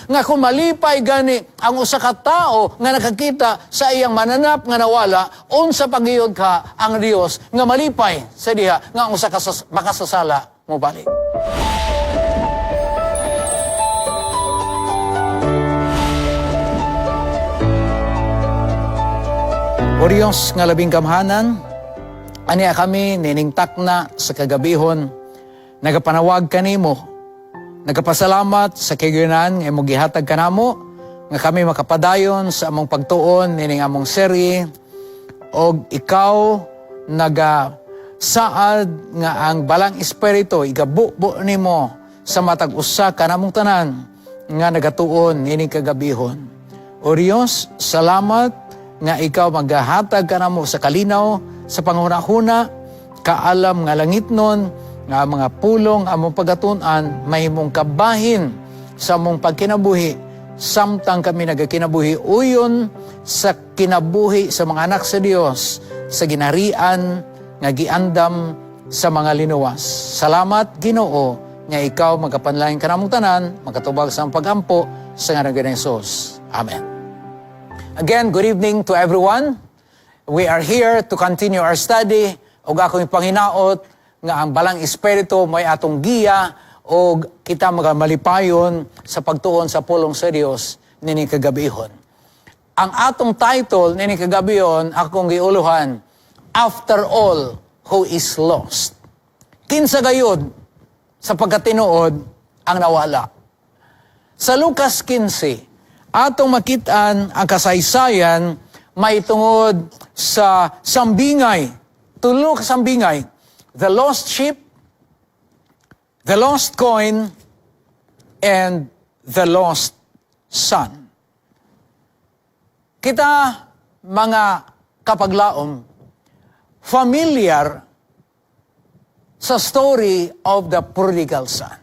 Nga kung malipay gani ang usa ka tawo nga nakakita sa iyang mananap nga nawala, unsa pa gayod ka ang Dios nga malipay sa diha nga ang usa ka makasasala mobalik. O Diyos nga labing gamhanan, aniya kami nining takna sa kagabihon, nagapanawag kanimo, nagapasalamat sa kagayunan nga imong gihatag kanamo, nga kami makapadayon sa among pagtuon nining among serye, og ikaw naga saad nga ang Balaang Espiritu igabubo nimo sa matag usa kanamong tanan nga nagatuon nining kagabihon. O Dios, salamat nga ikaw magahatag kanamo sa kalinaw sa panghuna-huna, kaalam nga langitnon, nga ang mga pulong among pagatun-an mahimong kabahin sa among pagkinabuhi samtang kami nagakinabuhi uyon sa kinabuhi sa mga anak sa Dios sa ginarian nga giandam sa mga linuwas. Salamat, Ginoo, nga ikaw magapanlain kanamong tanan, makatubag sa among pagampo sa ngalan ni Jesus. Amen. Again, good evening to everyone. We are here to continue our study ug akong panginaot nga ang Balaang Espiritu may atong giya og kita magamalipayon sa pagtuon sa pulong sa Dios nining kagabihon. Ang atong title nining kagabihon, akong giuluhan, "After All, Who Is Lost?" Kinsa gayud sa pagkatinuod ang nawala? Sa Lucas 15, atong makitaan ang kasaysayan may tungod sa sambingay. Tulo ka sambingay. The lost sheep, the lost coin, and the lost son. Kita, mga kapaglaom, familiar sa story of the prodigal son.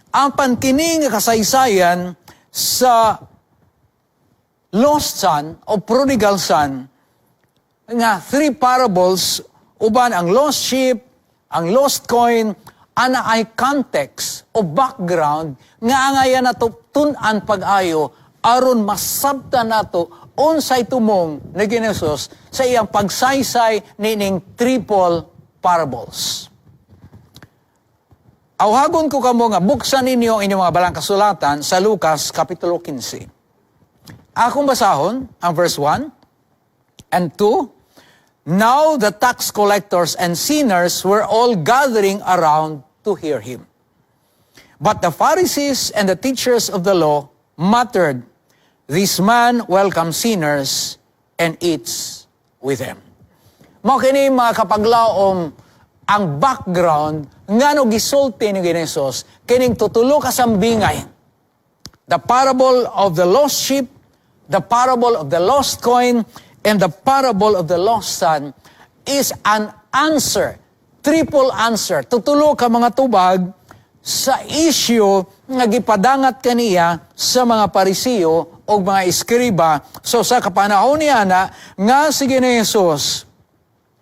Ang kini nga kasaysayan sa lost son o prodigal son nga three parables uban ang lost sheep, ang lost coin, ana ay context o background nga angayan nato tun-an pag-ayo aron masabtan nato unsay tumong ni Jesus sa iyang pagsaysay nining triple parables. Awhagon ko kamo nga buksan ninyo ang inyong mga balang kasulatan sa Lucas Kapitulo 15. Akong basahon ang verse 1 and 2. "Now the tax collectors and sinners were all gathering around to hear him. But the Pharisees and the teachers of the law muttered, 'This man welcomes sinners and eats with them.'" Mao kini, mga kapaglaom, ang background ngano gisulti ni Jesus kining tutulo ka sambingay. The parable of the lost sheep, the parable of the lost coin, and the parable of the lost son is an answer, triple answer. Tutulo ka mga tubag sa issue nga gipadangat kaniya sa mga Parisiyo o mga eskriba. So sa kapanahon niya na nga si Jesus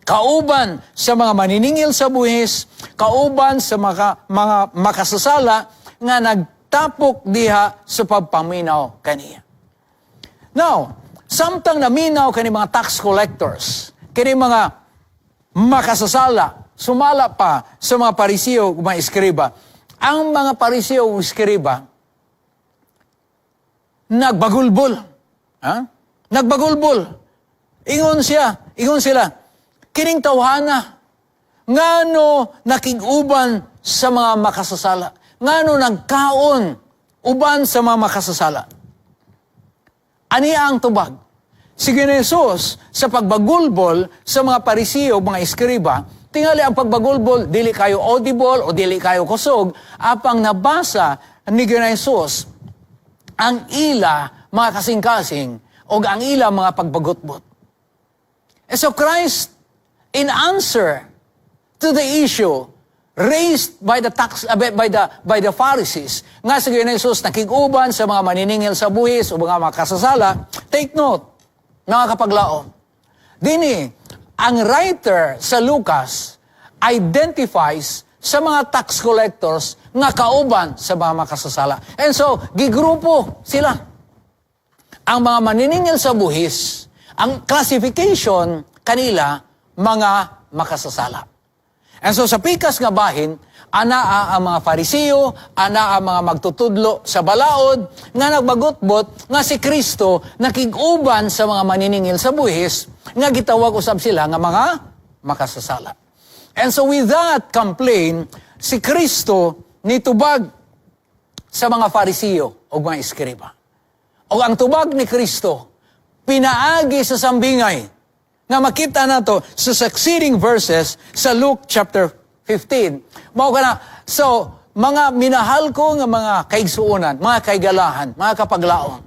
kauban sa mga maniningil sa buhis, kauban sa mga makasasala nga nagtapok diha sa pagpaminaw kaniya. Now, samtang naminaw kani mga tax collectors, kani mga makasasala, sumala pa sa mga Parisiyo ug mga eskriba, ang mga Parisiyo ug eskriba nagbagulbol. Ha? Nagbagulbol. Ingon sila, "Kining tawhana, ngano nakig-uban sa mga makasasala? Ngano nagkaon uban sa mga makasasala?" Ani ang tubag? Si Jesus sa pagbagulbol sa mga Parisiyo, mga eskriba, tingali ang pagbagulbol, dili kayo audible o dili kayo kusog, apang nabasa ni Jesus ang ila mga kasing-kasing o ang ila mga pagbagutbot. And so Christ, in answer to the issue raised by the tax by the Pharisees nga si Jesus nakig-uban sa mga maniningil sa buhis o mga makasasala. Take note, mga kapaglaom, dini ang writer sa Lucas identifies sa mga tax collectors nga kauban sa mga makasasala. And so, gigrupo sila. Ang mga maniningil sa buhis, ang classification kanila, mga makasasala. And so sa pikas nga bahin, anaa ang mga Farisiyo, anaa ang mga magtutudlo sa balaod, nga nagbagutbot nga si Kristo nakig-uban sa mga maniningil sa buhis, nga gitawag usab sila nga mga makasasala. And so with that complaint, si Kristo nitubag sa mga Farisiyo o mga eskriba. O ang tubag ni Kristo, pinaagi sa sambingay, nga makita nato sa succeeding verses sa Luke chapter 15. Mao kana, so, mga minahal ko nga mga kaigsuonan, mga kaigalahan, mga kapaglaom.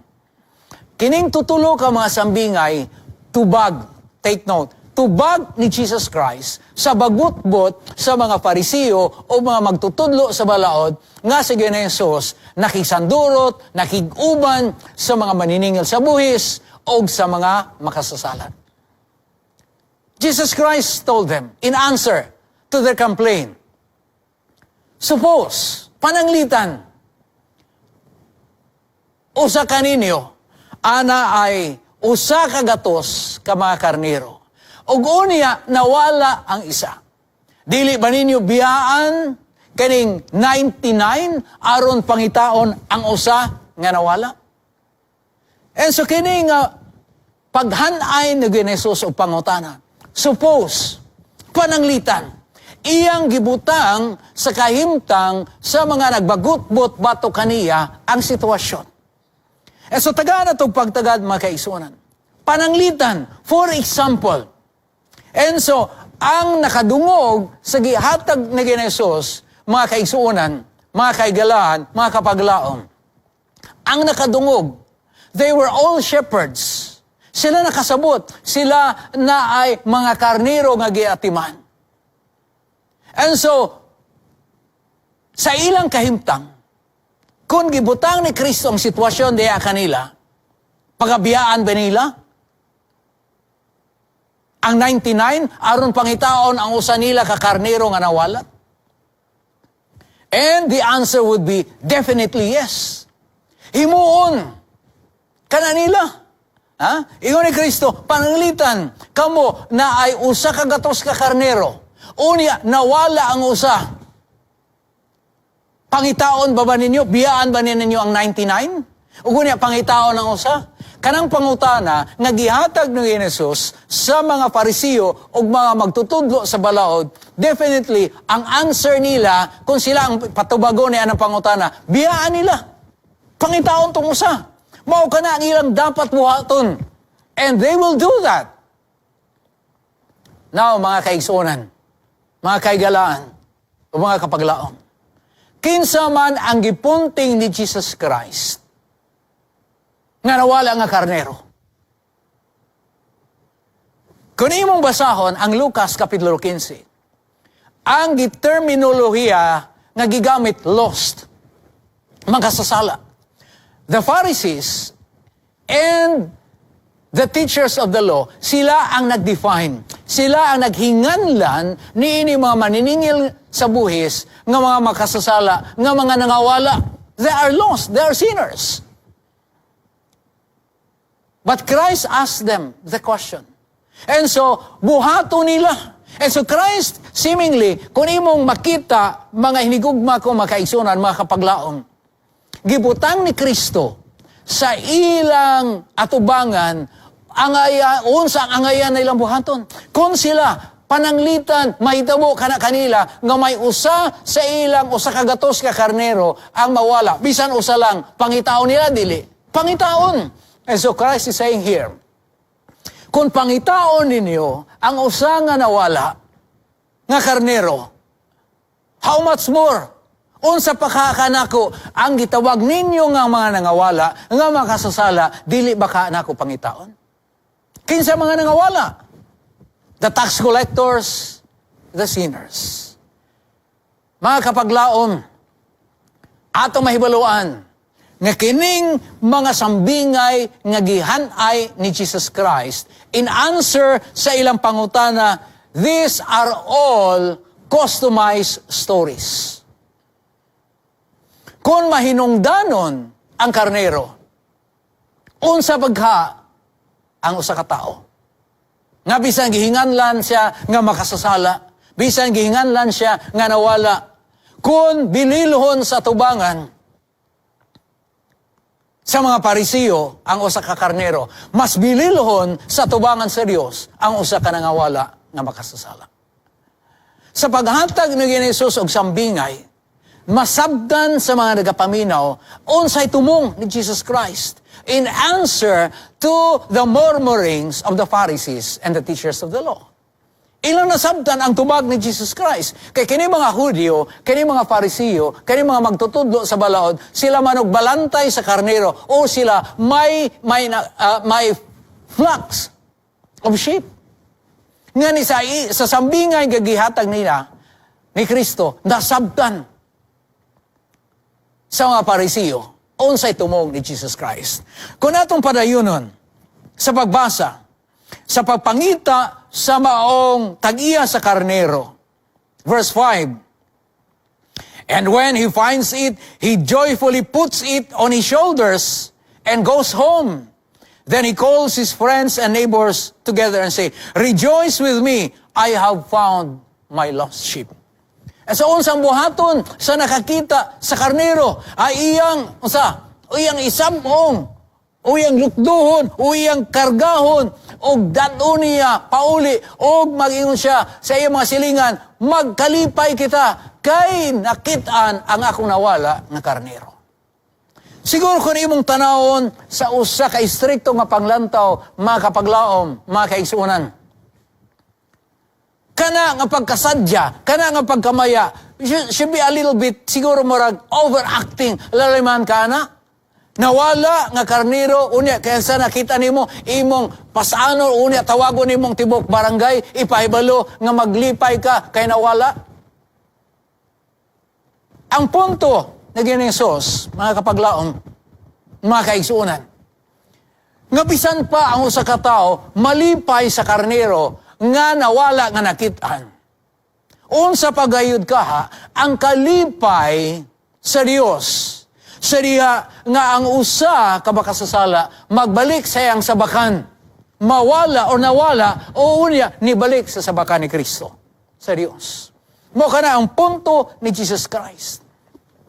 Kining tutulo ka mga sambingay, tubag, take note, tubag ni Jesus Christ sa bagutbot sa mga Farisiyo o mga magtutudlo sa balaod nga si Jesus nakigsandurot, nakig-uban sa mga maniningil sa buhis o sa mga makasasala. Jesus Christ told them in answer to their complaint, "Suppose, pananglitan, usa kaninyo, ana ay usa ka gatos ka mga karnero. Ug unya nawala ang isa. Dili ba ninyo biyaan kining 99 aron pangitaon ang usa nga nawala?" And so kini nga paghanay ni Jesus og pangutana. Suppose, pananglitan, iyang gibutang sa kahimtang sa mga nagbagutbot batok kaniya ang sitwasyon. E so tagaan na itong pagtagad, mga kaigsuonan. Pananglitan, for example, and so, ang nakadungog sa gihatag ni Jesus, mga kaigsuonan, mga kaigalahan, mga kapaglaom, ang nakadungog, they were all shepherds. Sila nakasabot. Sila na ay mga karnero nga giatiman. And so, sa ilang kahimtang, kung gibutang ni Kristo ang sitwasyon diya kanila, pagabiyaan ba nila ang 99 aron pangitaon ang usa nila ka karnero nga nawala? And the answer would be definitely yes. Himuon kana nila. Ha? Ingon ni Kristo, pananglitan, kamo na ay usa ka gatos ka karnero. Unya, nawala ang usa. Pangitaon ba ba ninyo? Biyaan ba ninyo ang 99? Ug unya, pangitaon ang usa? Kanang pangutana nga gihatag ni Jesus sa mga Farisiyo ug mga magtutudlo sa balaod, definitely ang answer nila kung sila ang patubagon ni anang pangutana, biyaan nila. Pangitaon tong usa. Mao kana ang ilang dapat buhaton. And they will do that. Now, mga kaigsuonan, mga kaigalaan, o mga kapaglaom, kinsa man ang gipunting ni Jesus Christ nga nawala nga karnero? Kung imong basahon ang Lucas Kapitulo 15, ang terminolohiya nga gigamit, lost, makasasala. The Pharisees and the teachers of the law, sila ang nag-define. Sila ang naghinganlan niini mga maniningil sa buhis, nga mga makasasala, nga mga nangawala. They are lost. They are sinners. But Christ asked them the question. And so, buhato nila. And so Christ, seemingly, kung imong makita, mga hinigugma ko, mga kaigsuonan, mga kapaglaom, gibutang ni Kristo sa ilang atubangan angaya, unsa ang angayan na ilang buhaton. Kung sila pananglitan, mahitabo kana kanila nga may usa sa ilang usa ka gatos ka karnero ang mawala. Bisan usa lang, pangitaon nila, dili? Pangitaon. And so Christ is saying here, kung pangitaon ninyo ang usa nga nawala nga karnero, how much more? Unsa pa ka kanako ang gitawag ninyo nga mga nangawala, nga mga kasasala, dili ba ka nako pangitaon? Kinsa mga nangawala? The tax collectors, the sinners. Mga kapaglaom, ato mahibaluan nga kining mga sambingay nga gihanay ni Jesus Christ in answer sa ilang pangutana, these are all customized stories. Kung mahinungdanon ang karnero, unsa pa kaha ang usa ka tao nga bisan gihinganlan siya nga makasasala, bisan gihinganlan siya nga nawala, kung bililhon sa tubangan sa mga Parisiyo ang usa ka karnero, mas bililhon sa tubangan sa Dios ang usa ka nangawala nga makasasala. Sa paghatag ni Jesus og sambingay, masabdan sa mga nagapaminaw unsay tumong ni Jesus Christ in answer to the murmurings of the Pharisees and the teachers of the law. Ilang nasabtan ang tubag ni Jesus Christ. Kay kini mga Hudyo, kini mga Farisiyo, kini mga magtutudlo sa balaod, sila man og balantay sa karnero o sila may flocks of sheep. Nga ni sa sambingay nga gihatag nila ni Kristo, nasabtan sa mga Parisiyo unsay tumong ni Jesus Christ. Kung atong padayunon sa pagbasa, sa pagpangita sa maong tag-iya sa karnero. Verse 5: "And when he finds it, he joyfully puts it on his shoulders and goes home. Then he calls his friends and neighbors together and say, 'Rejoice with me, I have found my lost sheep.'" At so unsang buhaton sa nakakita sa karnero ay iyang unsa? Iyang isam-ong, o iyang lukduhon, o iyang kargahon, og dad-on niya pauli, og mag-ingon siya sa iyang mga silingan, "Magkalipay kita, kay nakit-an ang akong nawala nga karnero." Siguro kung imong tanawon sa usa ka istrikto nga panglantaw, mga kapaglaom, mga kaigsuonan, kana nga pagkasadya, kana nga pagkamaya, should be a little bit, siguro murag overacting, laliman ka na. Nawala nga karnero, unya, kaya sa nakita nimo, imong pasano, unya, tawagon nimong tibok barangay, ipahibalo nga maglipay ka, kay nawala. Ang punto na ni Jesus, mga kapaglaom, mga kaigsuonan, nga bisan pa ang usa ka tawo malipay sa karnero nga nawala nga nakit-an, unsa pa gayud kaha ang kalipay sa Dios sa diha nga ang usa ka makasasala magbalik sa iyang sabakan, mawala o nawala o unya nibalik sa sabakan ni Kristo sa Dios? Mao kana ang punto ni Jesus Christ.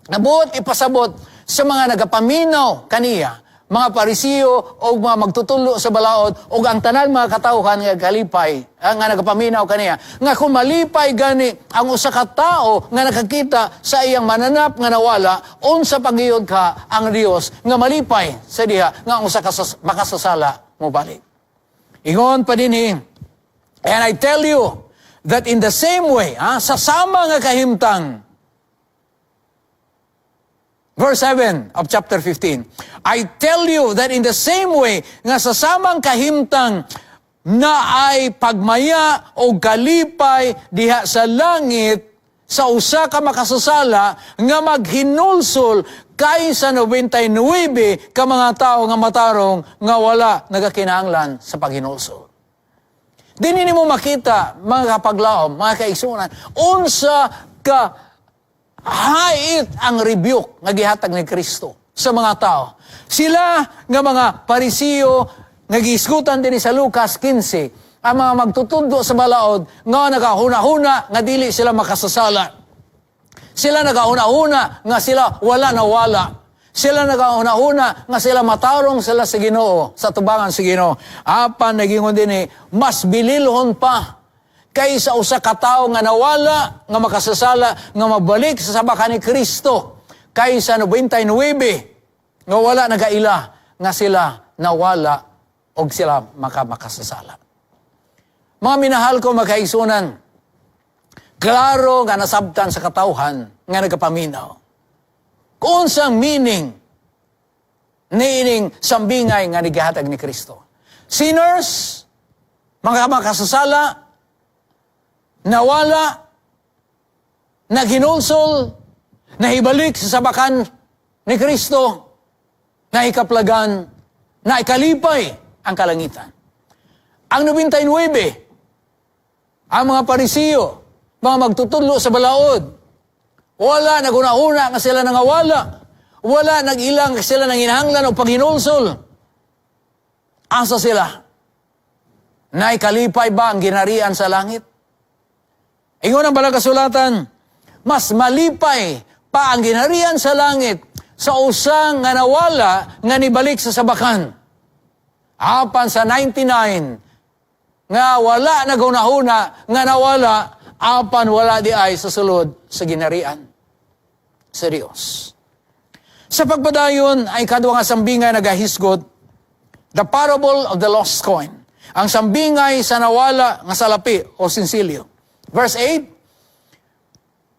Nabuot ipasabot sa mga nagapaminaw kaniya, mga Parisiyo o mga magtutudlo sa balaod o ang tanan mga katawhan nga kalipay, nga nagapaminaw kaniya, nga kung malipay gani ang usa ka tawo nga nakakita sa iyang mananap nga nawala, unsa pa gayud ka ang Dios nga malipay sa diha nga ang usa ka makasasala mobalik. Ingon pa dinhi, "And I tell you that in the same way," ha, sa sama nga kahimtang. Verse 7 of chapter 15. "I tell you that in the same way," nga sa samang kahimtang, "naay pagmaya o kalipay diha sa langit sa usa ka makasasala nga maghinulsol kaysa 99 ka mga tao nga matarong nga wala nagakinahanglan sa paghinulsol." Dinhi nimo makita, mga kapaglaom, mga kaigsuonan, unsa ka hait ang rebuke nga gihatag ni Kristo sa mga tao. Sila nga mga Parisiyo nga gihisgutan dinhi sa Lucas 15, ang mga magtutudlo sa balaod nga nagahuna-huna nga dili sila makasasala. Sila nagahuna-huna nga sila wala nawala. Sila nagahuna-huna nga sila matarong sila sa Ginoo, sa tubangan sa Ginoo. Apan nagingon dinhi, mas bililhon pa kaysa usa ka tawo nga nawala, nga makasasala, nga mabalik sa sabakan ni Kristo, kaysa 99 nga wala nagaila nga sila nawala og sila makamakasasala. Mga minahal ko mga kaigsuonan, klaro nga nasabtan sa katawhan nga nagapaminaw kung unsang meaning niining sambingay nga nigihatag ni Kristo. Sinners, mga makasasala, nawala, naghinulsol, nahibalik sa sabakan ni Kristo, naikaplagan, naikalipay ang kalangitan. Ang 99, ang mga Parisiyo, mga magtutudlo sa balaod, wala naguna-una nga sila nangawala. Wala nag-ilang sila nanginahanglan og paghinulsol. Asa sila? Naay kalipay ba ang ginharian sa langit? Ingon ang balang kasulatan, mas malipay pa ang ginharian sa langit sa usang nga nawala nga nibalik sa sabakan, apan sa 99 nga wala naghunahuna nga nawala, apan wala diay sa sulod sa ginharian sa Dios. Sa pagpadayon ay kadwa nga sambingay nagahisgot, the parable of the lost coin. Ang sambingay sa nawala nga salapi o sinsilyo. Verse 8,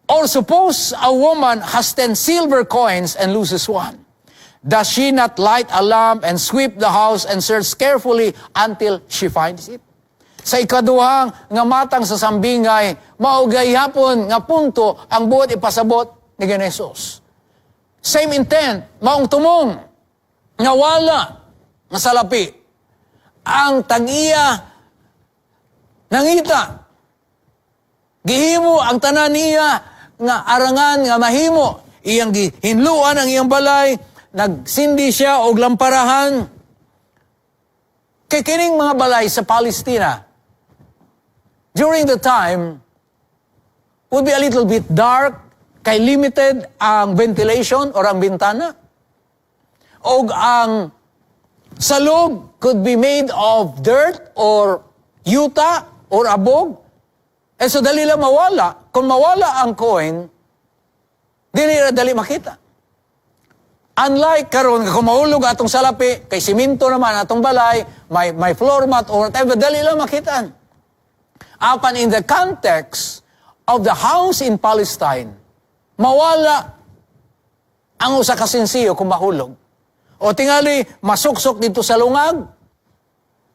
"Or suppose a woman has 10 silver coins and loses one. Does she not light a lamp and sweep the house and search carefully until she finds it?" Sa ikaduhang nga matang sa sambingay, mao gihapon nga punto ang buot ipasabot ni Jesus. Same intent, maong tumong, nga wala, nga salapi. Ang tag-iya nangita. Gihimo ang tanan niya nga arangan nga mahimo. Iyang gihinluan ang iyang balay, nagsindi siya og lamparahan. Kay kining mga balay sa Palestina, during the time, would be a little bit dark, kay limited ang ventilation or ang bintana. Og ang salog could be made of dirt or yuta or abog. Eh so dali lang mawala. Kung mawala ang coin, dili ra dali makita. Unlike karon, kung mahulog atong salapi, kay simento naman atong balay, may floor mat or whatever, dali lang makita. Apan in the context of the house in Palestine, mawala ang usa ka sinsiyo kung mahulog. O tingali, masuksok dito sa lungag.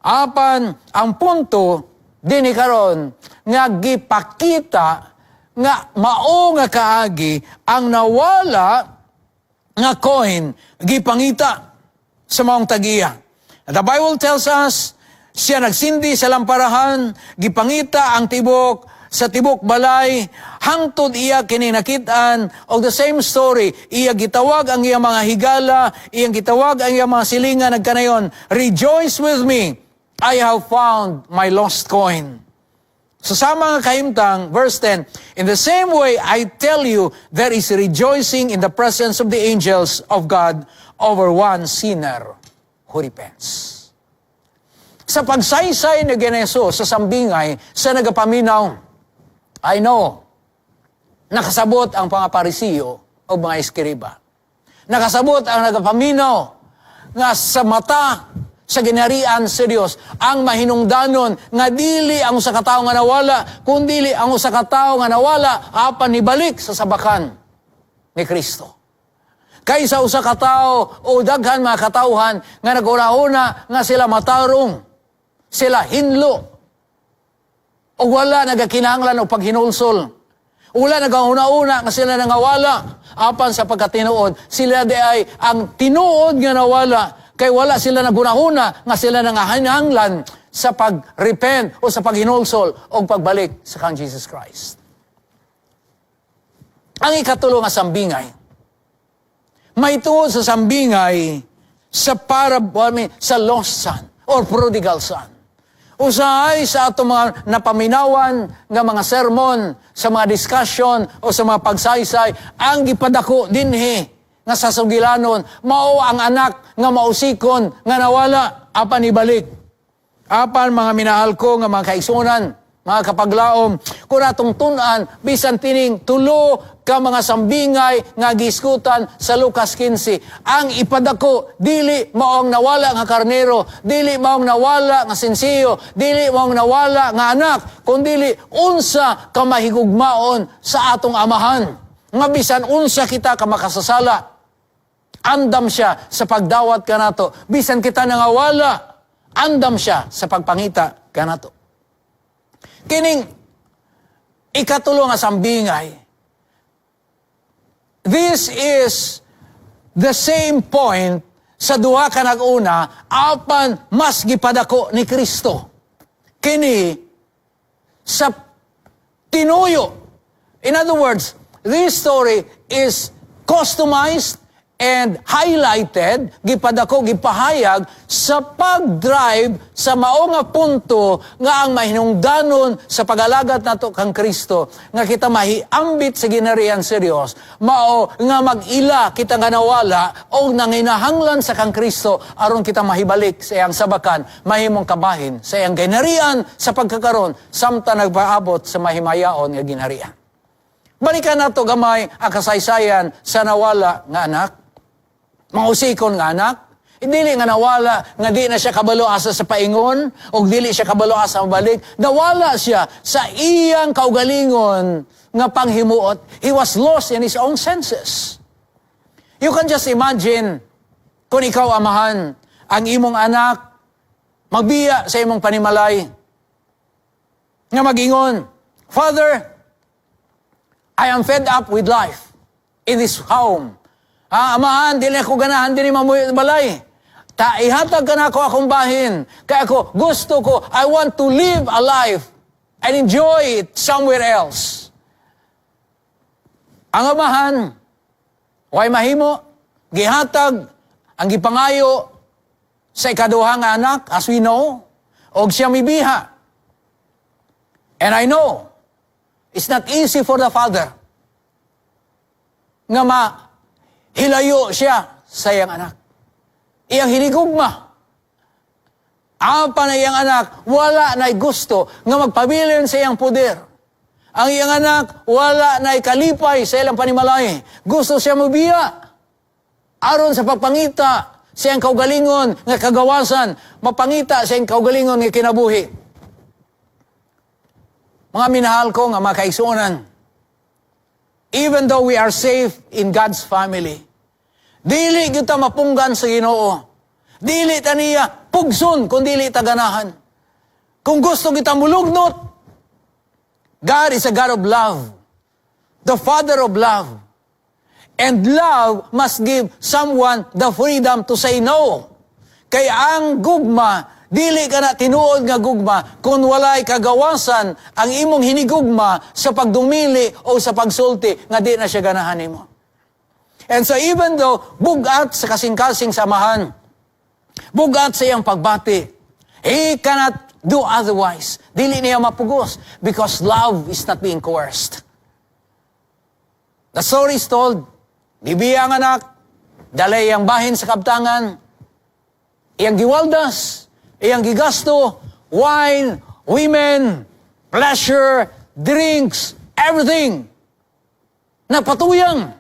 Apan, ang punto, dinhi karon nga gipakita nga mao nga kaagi ang nawala nga coin gipangita sa maong tagiya. The Bible tells us, siya nagsindi sa lamparahan, gipangita ang tibok sa tibok balay, hangtod iya kini nakitaan, og the same story, iya gitawag ang iya mga higala, iyang gitawag ang iya mga silingan, nagkanayon, "Rejoice with me, I have found my lost coin." Sa sama nga kahimtang, verse 10, "In the same way, I tell you, there is rejoicing in the presence of the angels of God over one sinner who repents." Sa pagsaysay ni Geneso sa sambingay sa nagapaminaw, I know, nakasabot ang mga Parisiyo o mga eskriba. Nakasabot ang nagapaminaw nga sa mata sa ginharian sa Dios ang mahinungdanon nga dili ang usa ka tawo nga nawala, kundili ang usa ka tawo nga nawala apan nibalik sa sabakan ni Kristo. Kaysa usa ka tawo o daghan mga katawhan nga naguna-una nga sila matarong, sila hinlo, o wala nagakinahanglan og paghinulsol. Wala nagahuna-una nga sila nangawala. Apan sa pagkatinuod, sila diay ang tinuod nga nawala kay wala sila nagunahuna nga sila nangahinanglan sa pag-repent o sa paghinulsol o pagbalik sa kang Jesus Christ. Ang ikatulo nga sambingay, may tungod sa sambingay sa para, I mean, sa lost son or prodigal son. Usahay sa atong mga napaminawan nga mga sermon, sa mga discussion o sa mga pagsaysay, ang gipadako dinhi nga sa sugilanon, mao ang anak nga mausikon nga nawala apan ibalik. Apan mga minahal ko nga mga kaigsunan, mga kapaglaom, kung atong tun-an, bisan tining tulo ka mga sambingay nga giskutan sa Lucas 15, ang ipadako, dili maong nawala nga karnero, dili maong nawala nga sinsiyo, dili maong nawala nga anak, kundili unsa ka mahigugmaon sa atong amahan. Nga bisan unsa kita ka makasasala, andam siya sa pagdawat kanato. Bisan kita nangawala, andam siya sa pagpangita kanato. Kining ikatulo nga sambingay, this is the same point sa duha ka nag-una, apan mas gipadako ni Kristo. Kini sa tinuyo. In other words, this story is customized and highlighted, gipadako, gipahayag sa pag-drive sa mao nga punto nga ang mahinungdanon sa pag-alagad nato kang Kristo, nga kita mahiambit sa ginharian sa Dios, mao nga mag-ila kita nga nawala o nanginahanglan sa kang Kristo aron kita mahibalik sa iyang sabakan, mahimong kabahin sa iyang ginharian sa pagkakaron samtang nagpaabot sa mahimayaon nga ginharian. Balikan nato gamay ang kasaysayan sa nawala nga anak. Mausikon nga anak. Dili nga nawala nga di na siya kabalo asa sa paingon o dili siya kabalo asa mabalik. Nawala siya sa iyang kaugalingon nga panghimuot. He was lost in his own senses. You can just imagine kung ikaw amahan, ang imong anak magbiya sa imong panimalay nga magingon, "Father, I am fed up with life in this home. Ah, amahan, dili ako ganahan dinhi mamuyo balay. Ta ihatag ka nako akong bahin. Kaya ako, gusto ko, I want to live a life and enjoy it somewhere else." Ang amahan, way mahimo, gihatag ang gipangayo sa ikaduha nga anak, as we know, og siya mibiha. And I know, it's not easy for the father nga mahilayo siya sa iyang anak. Iyang hinigugma. Apan ang iyang anak, wala na'y gusto nga magpabilin sa iyang poder. Ang iyang anak, wala na'y kalipay sa ilang panimalay. Gusto siya mubiya. Aron sa pagpangita sa iyang kaugalingon nga kagawasan, mapangita sa iyang kaugalingon nga kinabuhi. Mga minahal ko nga mga kaigsuonan, even though we are safe in God's family, dili kita mapunggan sa Ginoo. Dili ta niya pugson kung dili ta ganahan. Kung gusto kita mulugnot, God is a God of love. The Father of love. And love must give someone the freedom to say no. Kay ang gugma, dili ka na tinuod nga gugma kung walay kagawasan ang imong hinigugma sa pagdumili o sa pagsulti nga di na siya ganahan nimo. And so even though bugat sa kasing-kasing sa amahan, bugat sa iyang pagbati, he cannot do otherwise. Dili niya mapugos because love is not being coerced. The story is told, gibiya ang anak, dala iyang bahin sa kabtangan, iyang giwaldas, iyang gigasto, wine, women, pleasure, drinks, everything. Nagpatuyang,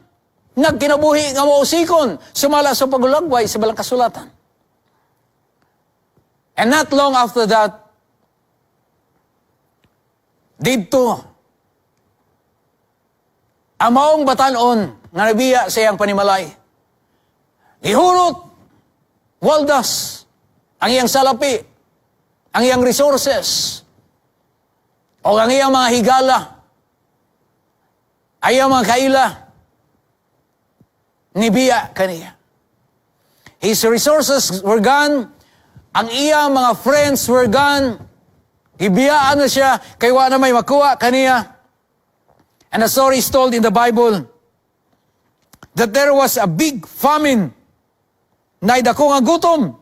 nagkinabuhi nga mausikon, sumala sa pagulagway sa balang kasulatan. And not long after that, didto, ang maong batanon nga nabiya sa iyang panimalay, gihurot, waldas, ang iyang salapi, ang iyang resources, o ang iyang mga higala, ang iyang mga kaila, nibiya kaniya. His resources were gone, ang iyang mga friends were gone, gibiyaan na siya, kay wa na may makuha kaniya. And the story is told in the Bible that there was a big famine, na dako nga gutom.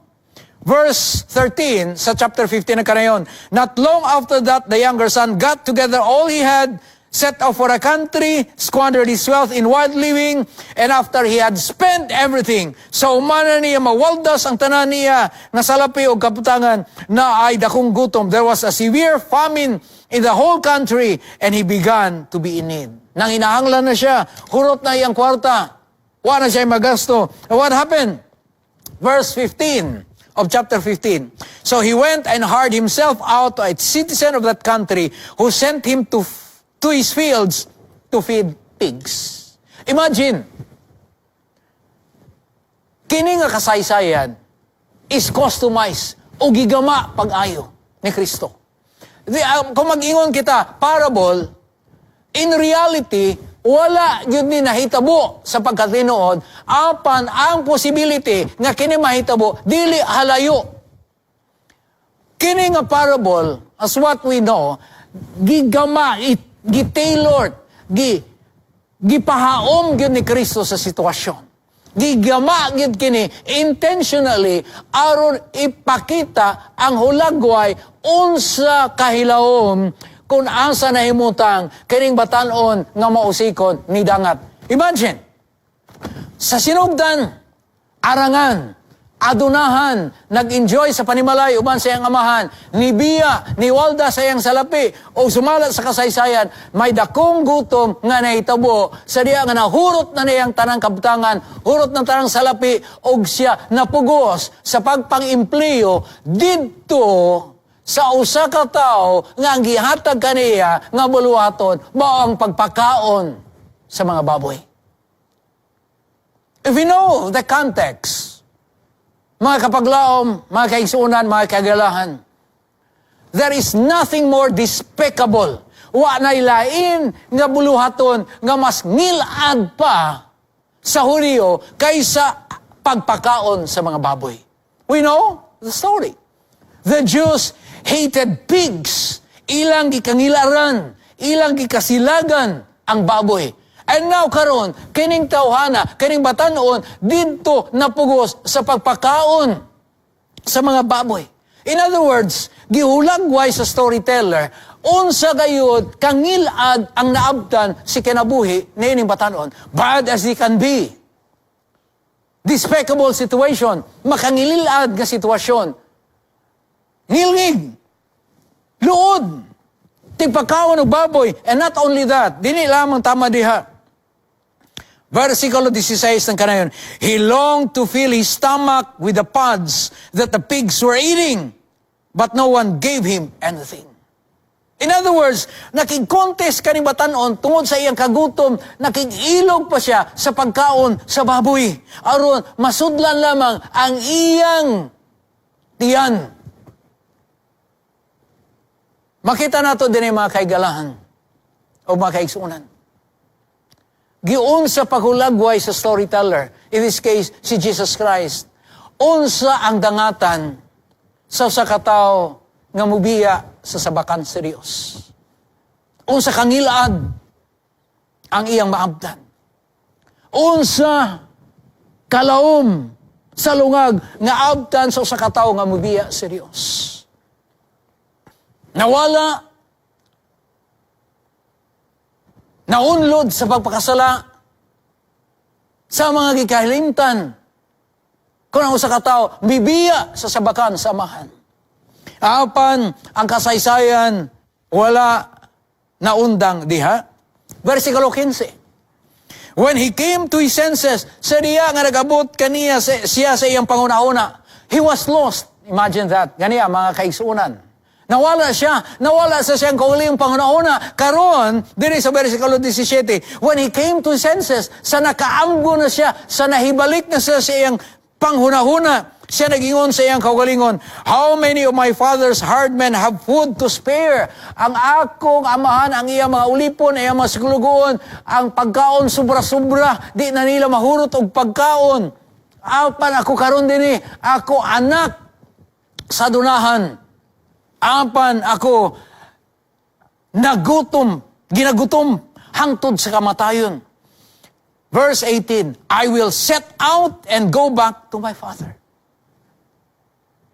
Verse 13 sa chapter 15 ng kanayon. Not long after that, the younger son got together all he had, set off for a country, squandered his wealth in wild living, and after he had spent everything, sa human na niya mawaldas ang tanan niya nga salapi o kabutangan naay dakong gutom. There was a severe famine in the whole country, and he began to be in need. Nanginahanglan na siya, hurot na iyang kwarta, wa na siya magasto. And what happened? Verse 15 of chapter 15. So he went and hired himself out to a citizen of that country who sent him to his fields to feed pigs. Imagine, kini nga kasaysayan is customized o gigama pag-ayo ni Kristo. Kung mag-ingon kita, parable, in reality, wala gyud ni nahitabo sa pagkatinuod, apan ang possibility nga kini mahitabo, dili halayo. Kini nga parable, as what we know, gigama, gi-tailored, gipahaom gyud ni Kristo sa sitwasyon. Gigama gid kini intentionally aron ipakita ang hulagway unsa kahilawom kung asa nahimutang kining batanon nga mausikon ni dangat. Imagine, sa sinugdan, arangan, adunahan, nag-enjoy sa panimalay uban sa iyang amahan, ni biya, ni walda sa iyang salapi, o sumala sa kasaysayan, may dakong gutom nga nahitabo, sa diya nga nahurot na niyang tanang kabtangan, hurot ng tanang salapi, og siya napugos sa pagpang-empleyo didto sa usa ka tawo nga ang gihatag kaniya nga buluhaton mao ang pagpakaon sa mga baboy. If we know the context, mga kapaglaom, mga kaigsuonan, mga kagalahan, there is nothing more despicable. Wa na lain nga buluhaton nga mas ngilad pa sa Hudiyo kaysa pagpakaon sa mga baboy. We know the story. The Jews hated pigs. Ilang gikangilaran, ilang gikasilagan ang baboy. And now karon, kining tawhana, kining batanon, didto napugos sa pagpakaon sa mga baboy. In other words, gihulagway sa storyteller, unsa gayud kangilad ang naabtan si kinabuhi niining batanon. Bad as he can be. Despicable situation, makangililad nga sitwasyon. Ngilngig, luod, tigpakaon og baboy. And not only that, dili lamang tama diha. Versikulo 16 ng kanayon, "He longed to fill his stomach with the pods that the pigs were eating, but no one gave him anything." In other words, nakig-contest kaning batanon tungod sa iyang kagutom, nakig-ilog pa siya sa pagkaon sa baboy aron masudlan lamang ang iyang tiyan. Makita nato din mga kaigalahan o mga kaigsuonan. Giunsa paghulagway sa storyteller, in this case, si Jesus Christ, unsa ang dangatan sa usa ka tawo nga mubiya sa sabakan sa Dios. Unsa kangilad ang iyang maabtan. Unsa kalaom sa lungag nga abtan sa usa ka tawo nga mubiya sa Dios. Nawala, naunlod sa pagpakasala sa mga gikahilimtan kung ang usa ka tawo mibiya sa sabakan sa Amahan. Apan ang kasaysayan wala naundang diha. Versikulo 15. When he came to his senses, sa diya nga nag-abot kaniya siya sa iyang panghunahuna, he was lost. Imagine that. Ganiya, mga kaigsuonan. Nawala siya. Nawala sa siyang kaugalingong panghunahuna. Karon, diri sa versikulo 17, when he came to his senses, sa nakaamgo na siya, sa nahibalik na siya sa iyang panghunahuna, siya nagingon sa iyang kaugalingon, "How many of my father's hired men have food to spare?" Ang akong amahan, ang iyang mga ulipon, ang iyang mga sulugoon, ang pagkaon sobra-sobra, di na nila mahurot og pagkaon. Apan ako karon dinhi, ako anak sa dunahan. Apan ako nagutom, ginagutom hangtod sa kamatayon. Verse 18, "I will set out and go back to my father."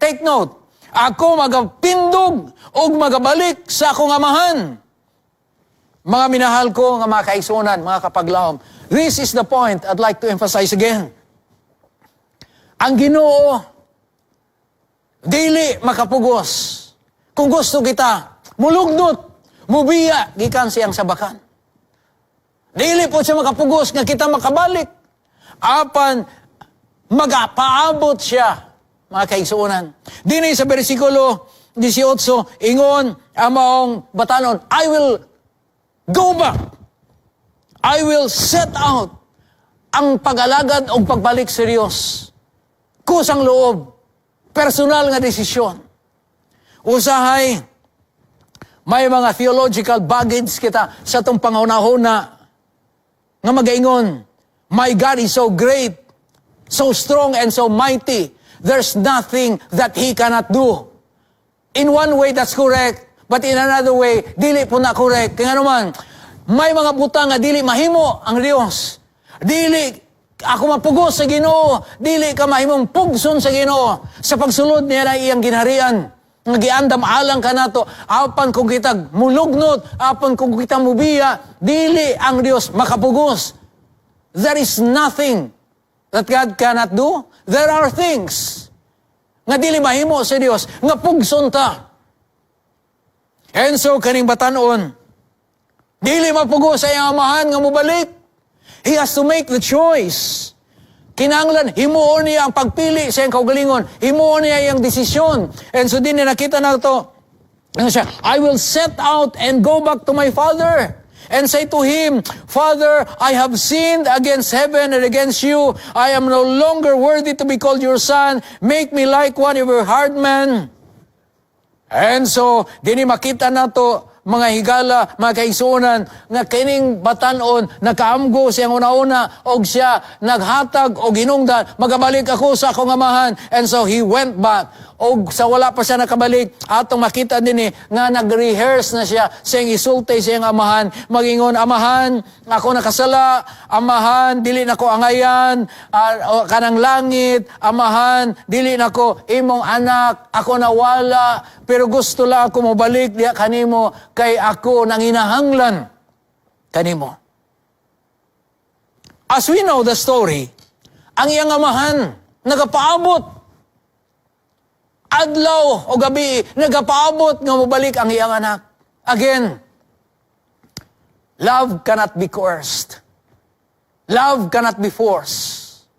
Take note, ako magapindog og magabalik sa akong amahan. Mga minahal ko nga mga kaigsuonan, mga kapaglaom, this is the point I'd like to emphasize again. Ang Ginoo dili makapugos kung gusto kita, mulugnot, mubiya, gikan siyang sabakan. Dili po siya makapugos nga kita makabalik. Apan, magapaabot siya, mga kaigsuonan. Dini sa versikulo 18, ingon ang maong batanon, "I will go back. I will set out." Ang pag-alagad o pagbalik sa Diyos. Kusang loob. Personal nga desisyon. Usahay, may mga theological baggage kita sa atong panghunahuna nga magaingon, "My God is so great, so strong and so mighty. There's nothing that He cannot do." In one way, that's correct. But in another way, dili po na correct. Kaya naman, may mga butang nga dili mahimo ang Dios. Dili Ako mapugos sa Ginoo, dili ka mahimong pugson sa Ginoo sa pagsulod niya na iyang ginharian. Nga giandam alang kanato, apan kung kita mulugnot, apan kung kita mubiya, dili ang Dios makapugos. There is nothing that God cannot do. There are things nga dili mahimo sa Dios nga pugson ta. And so kaning batanon, dili mapugos sa iyang amahan nga mobalik. He has to make the choice. Kinahanglan himuon niya ang pagpili sa iyang kaugalingon. Himuon niya iyang desisyon. And so din nakita na to. Ano siya? "I will set out and go back to my father and say to him, 'Father, I have sinned against heaven and against you. I am no longer worthy to be called your son. Make me like one of your hired men.'" And so, dini makita nato, mga higala, mga kaigsuonan, nga kining batanon, nakaamgo siyang una-una, og siya naghatag og hinungdan, "Magabalik ako sa akong amahan." And so he went back. Og sa wala pa siya nakabalik, atong makita dinhi nga nag-rehearse na siya sa iyang isulti sa iyang amahan. Magingon, "Amahan, ako nakasala, amahan, dili na ko angayan, kanang langit, amahan, dili na ko imong anak, ako nawala, pero gusto lang ako mobalik diha kanimo, kay ako nanginahanglan kanimo." As we know the story, ang iyang amahan nagapaabot adlaw o gabi, nagapaabot nga mobalik ang iyang anak. Again, love cannot be coerced. Love cannot be forced.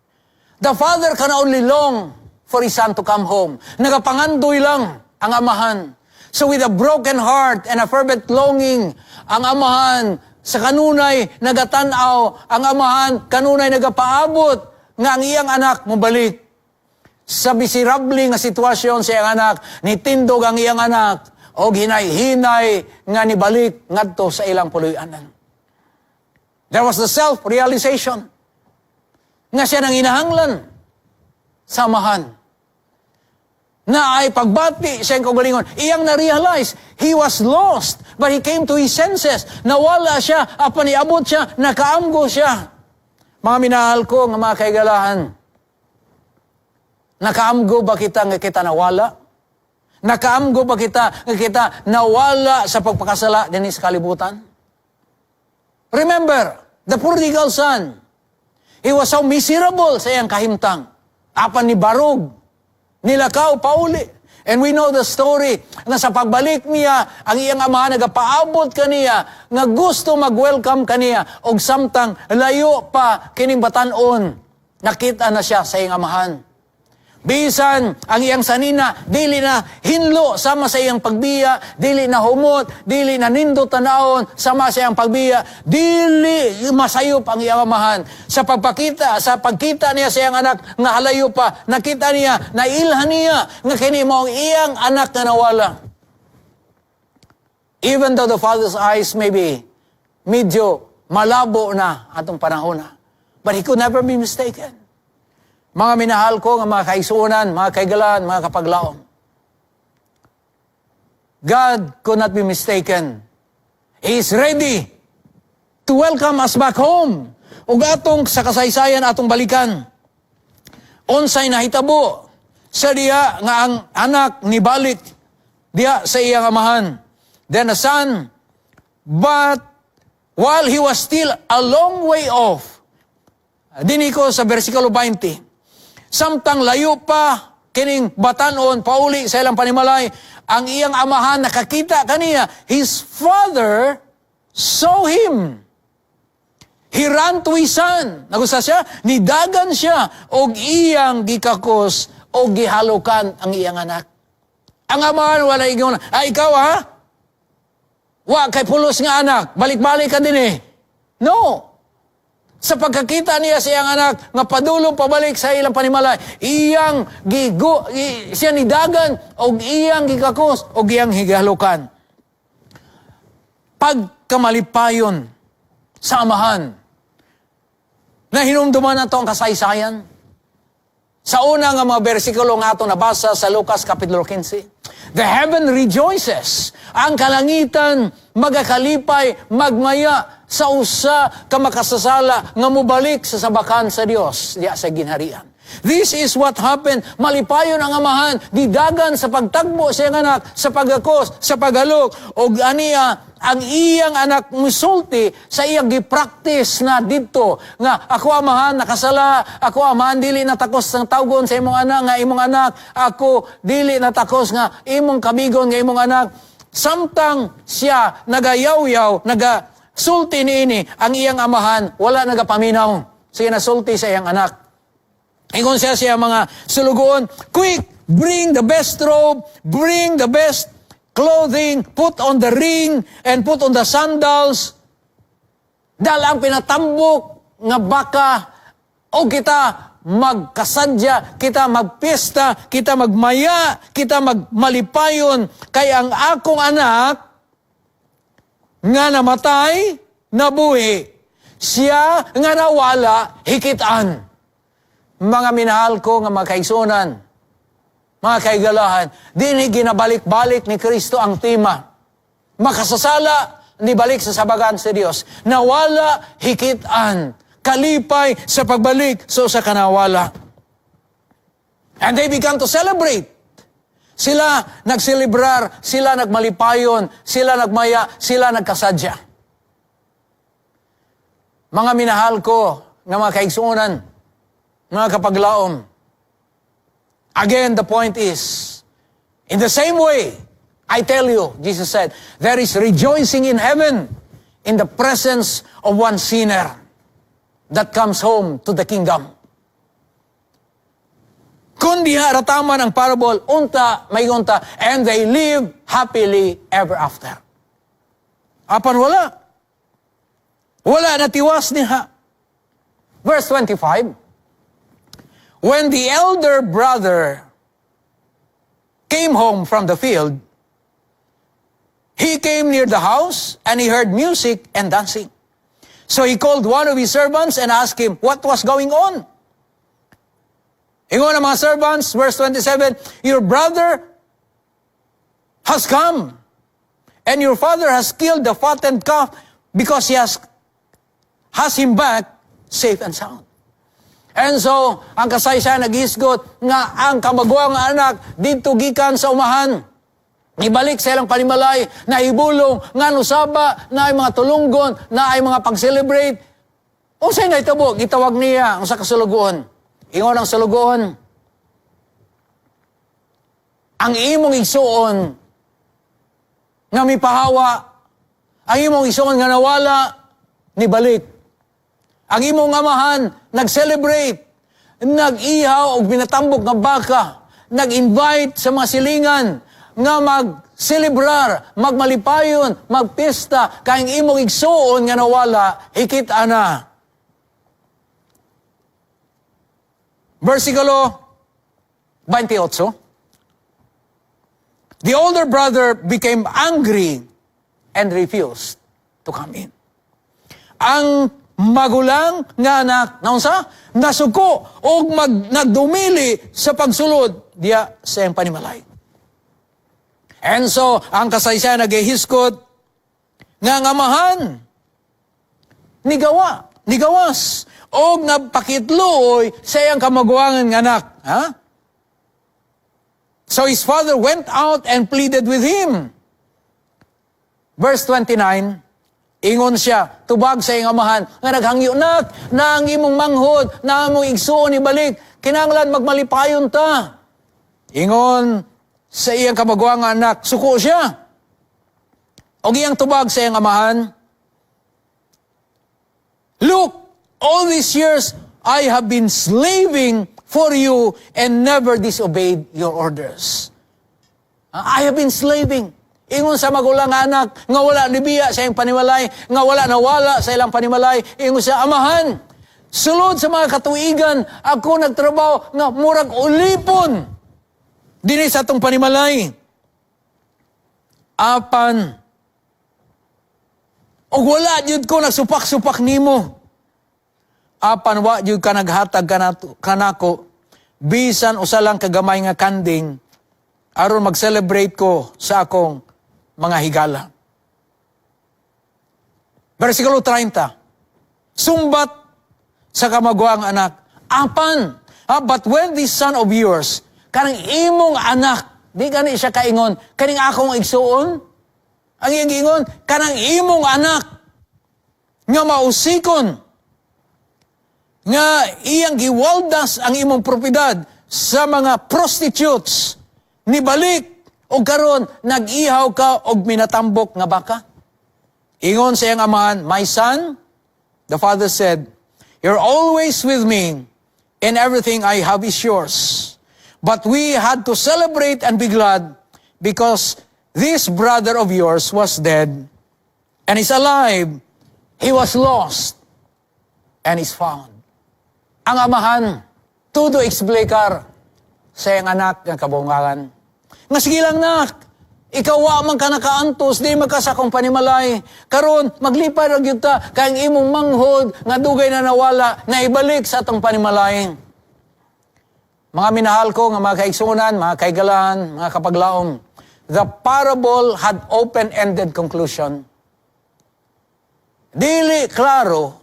The father can only long for his son to come home. Nagapangandoy lang ang amahan. So with a broken heart and a fervent longing, ang amahan sa kanunay nagatanaw, ang amahan kanunay nagapaabot nga ang iyang anak mobalik. Sa miserable nga sitwasyon sa iyang anak, nitindog ang iyang anak, og hinay-hinay nga nibalik ngadto sa ilang puloy-anan. There was the self-realization nga siya nanginahanglan sa amahan. Na ay pagbati sa iyang kaugalingon, iyang na-realize he was lost, but he came to his senses. Nawala siya, apan niabot siya, nakaamgo siya. Mga minahal ko nga mga kaigalahan, nakaamgo ba kita nga kita nawala? Nakaamgo ba kita nga kita nawala sa pagpakasala dinhi sa kalibutan? Remember, the prodigal son, he was so miserable sa iyang kahimtang. Apan nibarog, nilakaw pauli. And we know the story na sa pagbalik niya, ang iyang ama nagapaabot kaniya, nga gusto mag-welcome kaniya, og samtang layo pa kining batanon, nakita na siya sa iyang amahan. Bisan ang iyang sanina, dili na hinlo sama sa iyang pagbiya, dili na humot, dili na nindot tanawon sama sa iyang pagbiya, dili masayop ang iyang amahan. Sa pagkita niya sa iyang anak nga halayo pa, nakita niya, nailhan niya nga kini mao ang iyang anak nga nawala. Even though the father's eyes may be medyo malabo na atong panahon na, but he could never be mistaken. Mga minahal ko nga mga kaigsuonan, mga kaigalan, mga kapaglaom. God could not be mistaken. He is ready to welcome us back home. Ug atong sa kasaysayan atong balikan. Unsay nahitabo sa diya nga ang anak nibalik diya sa iyang amahan? Then the son, but while he was still a long way off, dinhi ko sa versikulo 20, samtang layo pa kining batanon pauli sa ilang panimalay, ang iyang amahan nakakita kaniya. His father saw him. He ran to his son. Nagusa siya, nidagan siya, og iyang gikakos, og gihalukan ang iyang anak. Ang amahan wala ingon, "Ay ikaw ha? Wa kay pulos nga anak, balik-balik ka din eh." No. Sa pagkakita niya sa iyang anak nga padulong pabalik sa ilang panimalay, iyang gigo, siya nidagan og iyang gikakos og iyang gihalukan. Pagkamalipayon sa amahan. Nahinumduman nato ang kasaysayan. Sa una nga mga bersikulo nga atong nabasa sa Lucas Kapitulo 15, the heaven rejoices. Ang kalangitan magakalipay, magmaya. Sa usa ka makasasala nga mobalik sa sabakan sa Dios diya sa ginharian. This is what happened. Malipayon ang amahan, didagan sa pagtagbo sa iyang anak, sa pagakos, sa paghalok. Og aniya, ang iyang anak musulti sa iyang gipractice na didto nga ako, amahan, nakasala ako, amahan, dili na takos sang tawgon sa imong anak nga imong anak. Ako dili na takos nga imong kabigon nga imong anak. Samtang siya nagayawyaw, naga sulti niini, ang iyang amahan wala nagapaminaw. Siya nasulti sa iyang anak. Ingon siya siya mga sulugoon, "Quick, bring the best robe, bring the best clothing, put on the ring, and put on the sandals. Dala ang pinatambok nga baka, o kita magkasadya, kita magpista, kita magmaya, kita magmalipayon, kay ang akong anak nga namatay, nabuhi. Siya nga nawala, hikitaan." Mga minahal ko nga mga kaigsuonan, mga kaigalahan, dinhi ginabalik-balik ni Kristo ang tema. Makasasala, nibalik sa sabagan sa Dios. Nawala, hikitaan. Kalipay sa pagbalik sa usa ka nawala. And they began to celebrate. Sila nagselebrar, sila nagmalipayon, sila nagmaya, sila nagkasadya. Mga minahal ko nga mga kaigsuonan, mga kapaglaom. Again, the point is, in the same way, I tell you, Jesus said, there is rejoicing in heaven in the presence of one sinner that comes home to the kingdom. Kung diha ra taman ang parable, unta, may unta, and they live happily ever after. Apan wala. Wala na tiwas niya. Verse 25, "When the elder brother came home from the field, he came near the house and he heard music and dancing. So he called one of his servants and asked him what was going on. Ingon ang mga servants, verse 27, 'Your brother has come, and your father has killed the fattened calf because he has him back safe and sound.'" And so, ang kasaysayan naghisgot nga ang kamaguwang anak didto gikan sa umahan. Ibalik sa ilang panimalay, nahibulong, nga nusaba, naay mga tulunggon, naay mga pag-celebrate. Unsay nahitabo? Gitawag niya ang sa kasulugoon. Ingon ang sulugoon, "Ang imong igsuon nga mipahawa, ang imong igsuon nga nawala, nibalik. Ang imong amahan nag-celebrate, nag-ihaw og binatambok nga baka, nag-invite sa mga silingan nga mag-celebrar, magmalipayon, magpista, kay ang imong igsuon nga nawala, hikit ana." Versikulo 28. "The older brother became angry and refused to come in." Ang magulang nga anak, naunsa? Nasuko og nagdumili sa pagsulod diya sa iyang panimalay. And so, ang kasaysayan naghihisgot nga ang amahan nigawa, nigawas, og nagpakitluoy sa iyang kamaguwangan nga anak. Ha? "So his father went out and pleaded with him." Verse 29, ingon siya, tubag sa iyang amahan, nga naghangyo, "Nak, na ang imong manghod, na ang imong igsuon ibalik, kinahanglan magmalipayon ta." Ingon sa iyang kamaguwang anak, suko siya. Og iyang tubag sa iyang amahan, "Look, all these years I have been slaving for you and never disobeyed your orders." I have been slaving. Ingon sa magulang nga anak, nga wala nibiya sa iyang panimalay, nga wala nawala sa ilang panimalay, ingon sa amahan, "Sulod sa mga katuigan, ako nagtrabaho nga murag ulipon dinhi sa atong panimalay. Apan, og wala jud ko nagsupak-supak nimo. Apan wa jud ka naghatag kanako bisan usa lang kagamay nga kanding aron mag-celebrate ko sa akong mga higala." Versikulo 30. Sumbat sa kamaguang anak, apan, ha, but when this son of yours, kanang imong anak, di gani siya kaingon, kaning akong igsuon, ang iyang giingon, kanang imong anak, nga mausikon, nga iyang giwaldas ang imong propiedad sa mga prostitutes, nibalik, o karon nag-ihaw ka og minatambok nga baka. Ingon sa iyang amahan, "My son," the father said, "you're always with me, and everything I have is yours. But we had to celebrate and be glad because this brother of yours was dead and is alive. He was lost and is found." Ang amahan, todo eksplikar sa iyang anak nga kabungagan. Nga sige lang, nak, ikaw wa man ka nakaantos, di man ka sa akong panimalay. Karon maglipay ra gyud ta kay ang imong manghod nga dugay na nawala, na ibalik sa atong panimalay. Mga minahal ko nga mga kaigsunan, mga kaigalan, mga kapaglaom, the parable had open-ended conclusion. Dili klaro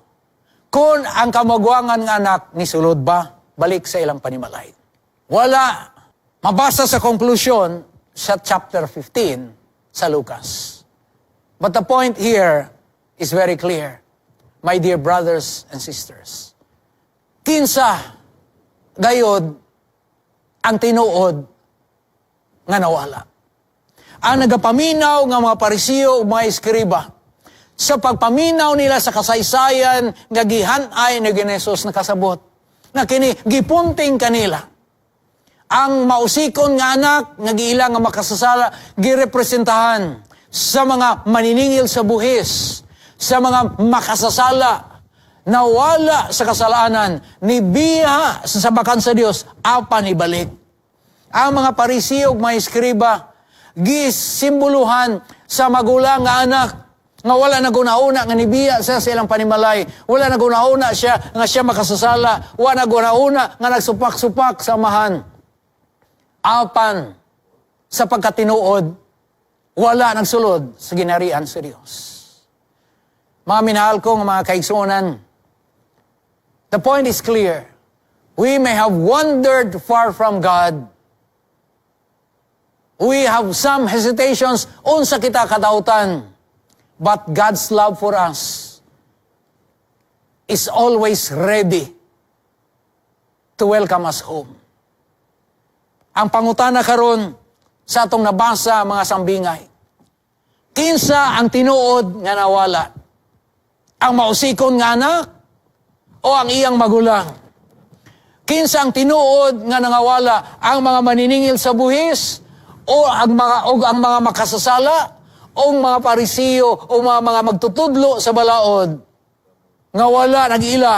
kung ang kamagwangan nga anak ni sulod ba balik sa ilang panimalay. Wala mabasa sa conclusion sa chapter 15 sa Lucas. But the point here is very clear, my dear brothers and sisters. Kinsa gayod ang tinuod nga nawala? Ang nagapaminaw nga mga Parisiyo ug mga eskriba, sa pagpaminaw nila sa kasaysayan nga gihan-ay ni Jesus, nakasabot na kini gipunting kanila. Ang mausikon nga anak nga giila nga makasasala, girepresentahan sa mga maniningil sa buhis, sa mga makasasala, nawala sa kasalanan, nibiha sa sabakan sa Dios, apan ibalik. Ang mga Parisiyo ug mga eskriba, gisimboluhan sa magulang nga anak nga wala naguna-una nga nibiya siya sa ilang panimalay, wala naguna-una siya nga siya makasasala, wala naguna-una nga nagsupak-supak sa amahan. Apan sa pagkatinuod, wala nagsulod sa ginarian sa Dios. Mga minahal ko nga mga kaigsuonan, the point is clear. We may have wandered far from God. We have some hesitations unsa kita kadautan. But God's love for us is always ready to welcome us home. Ang pangutana karon sa atong nabasa, mga sambingay, kinsa ang tinuod nga nawala? Ang mausikon nga anak o ang iyang magulang? Kinsa ang tinuod nga nangawala? Ang mga maniningil sa buhis o ang mga makasasala o ang mga Parisiyo o mga magtutudlo sa balaod nga wala nag-ila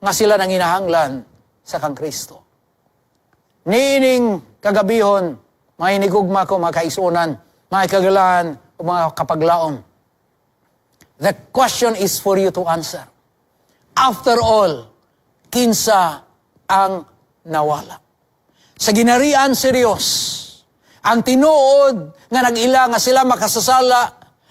nga sila nanginahanglan sa kang Kristo? Niining kagabihon, mga inigugma ko, mga kaigsuonan, mga kagalan, o mga kapaglaom, the question is for you to answer. After all, kinsa ang nawala? Sa ginarian si Dios, ang tinuod nga nag-ila nga sila makasasala,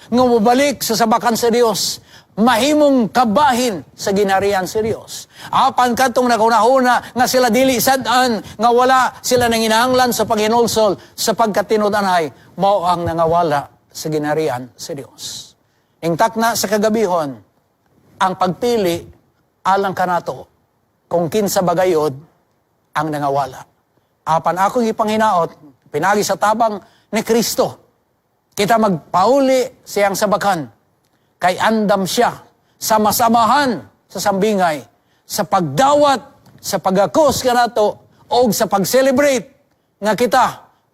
nga mobalik sa sabakan sa Dios, mahimong kabahin sa ginarian si Dios. Apan kadtong naghuna-huna nga sila dili sad-an, nga wala sila nanginahanglan sa paghinulsol, sa pagkatinud-anay, mao ang nangawala sa ginarian sa Dios. Ingtakna sa kagabihon, ang pagpili alang kanato kung kinsa bagayod ang nangawala. Apan akong ipanghinaot, pinagi sa tabang ni Kristo, kita magpauli siyang sabakan, kay andam siya sa masamahan sa sambingay, sa pagdawat, sa pagakos kanato, o sa pag-celebrate nga kita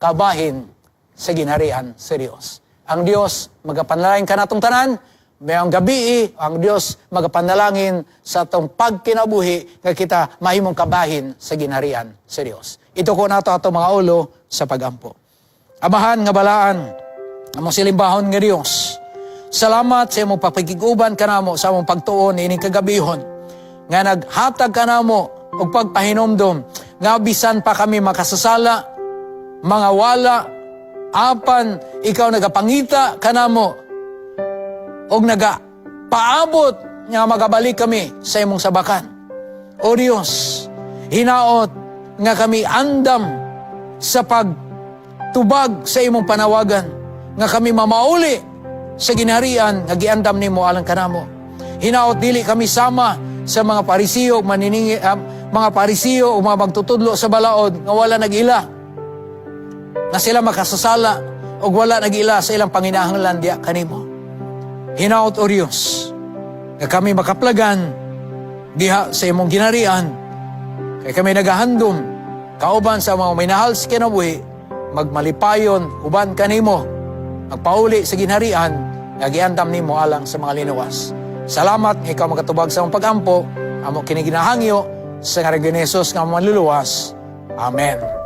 kabahin sa ginharian sa Dios. Ang Dios magapanalangin kanatong tanan, mayong gabii, ang Dios magapanalangin sa atong pagkinabuhi nga kita mahimong kabahin sa ginharian sa Dios. Ituko nato ato mga ulo sa pagampo. Amahan nga balaan, among silimbahon nga Dios, salamat sa imong pagpakig-uban kanamo sa among pagtuon niining kagabihon nga naghatag kanamo og pagpahinomdom nga bisan pa kami makasasala, mga wala, apan ikaw nagapangita kanamo og naga Paabot nga magabalik kami sa imong sabakan. O Dios, hinaot nga kami andam sa pagtubag sa imong panawagan, nga kami mamauli sa ginharian nga giandam nimo alang kanamo. Hinaot dili kami sama sa mga Parisiyo, mga Parisiyo o mga magtutudlo sa balaod nga wala nag-ila nga sila makasasala ug wala nag-ila sa ilang panginahanglan diha kanimo. Hinaot, O Dios, nga kami makaplagan diha sa imong ginharian, kay kami nagahandom kauban sa mga minahal sa kinabuhi magmalipayon uban kanimo, magpauli sa ginharian nga giandam nimo alang sa mga linuwas. Salamat nga ikaw makatubag sa among pagampo. Amo kini ginahangyo sa ngaran ni Jesus nga Manluluwas. Amen.